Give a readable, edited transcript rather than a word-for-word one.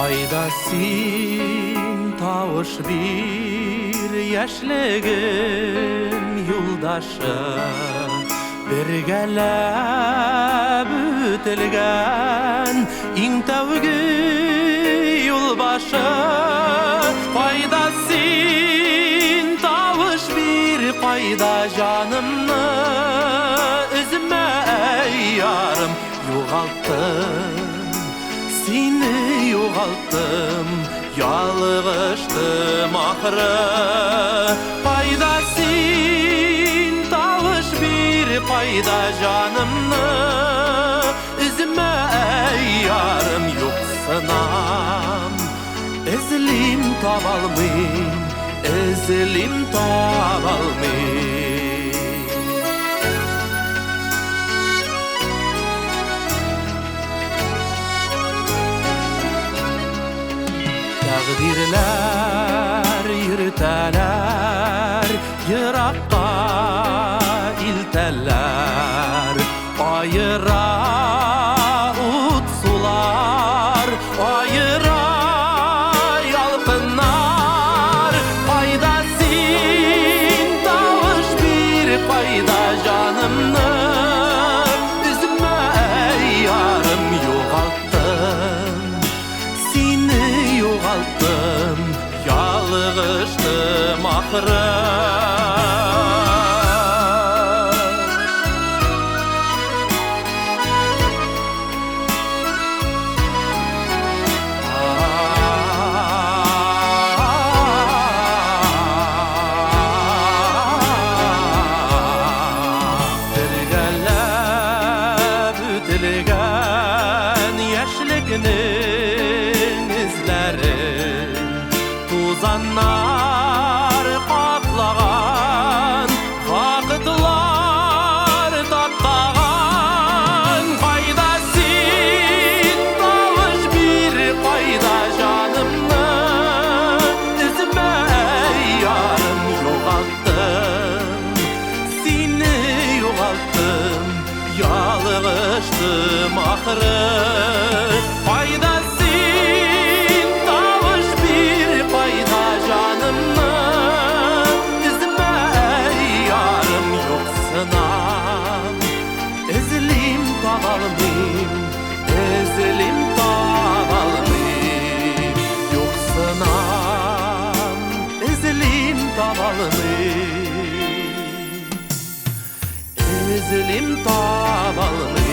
Кайда син, тавыш бир, яшьлегем юлдашы, бергәләп үтелгән иң тәүге юл башы. Кайда син, тавыш бир, кайда җанымны өзмә, ярым, югалттым. Сине югалттым, ялгыштым ахры. Кайда син, тавыш бир, кайда җанымны өзмә, ярым, юксынам. Эзлим, табалмыйм, эзлим, табалмыйм. Тәкъдирләр йөртәләр, еракка илтәләр. Аера ут сулар, аера ялкыннар. Кайда син, тавыш бир, кайда җанымны өзмә, ярым, югалттым. Сине югалттым, ялгыштым ахры. Бергәләп үтелгән яшьлекнең эзләре тузаннар каплаган, вакытлар таптаган. Кайда син, тавыш бир, кайда җанымны өзмә, ярым, югалттым. Сине югалттым, ялгыштым ахры. Кайда син, тавыш бир, кайда җанымны өзмә, ярым, юксынам. Эзлим, табалмыйм, эзлим, табалмыйм. Юксынам, эзлим, табалмыйм. Эзлим, табалмыйм.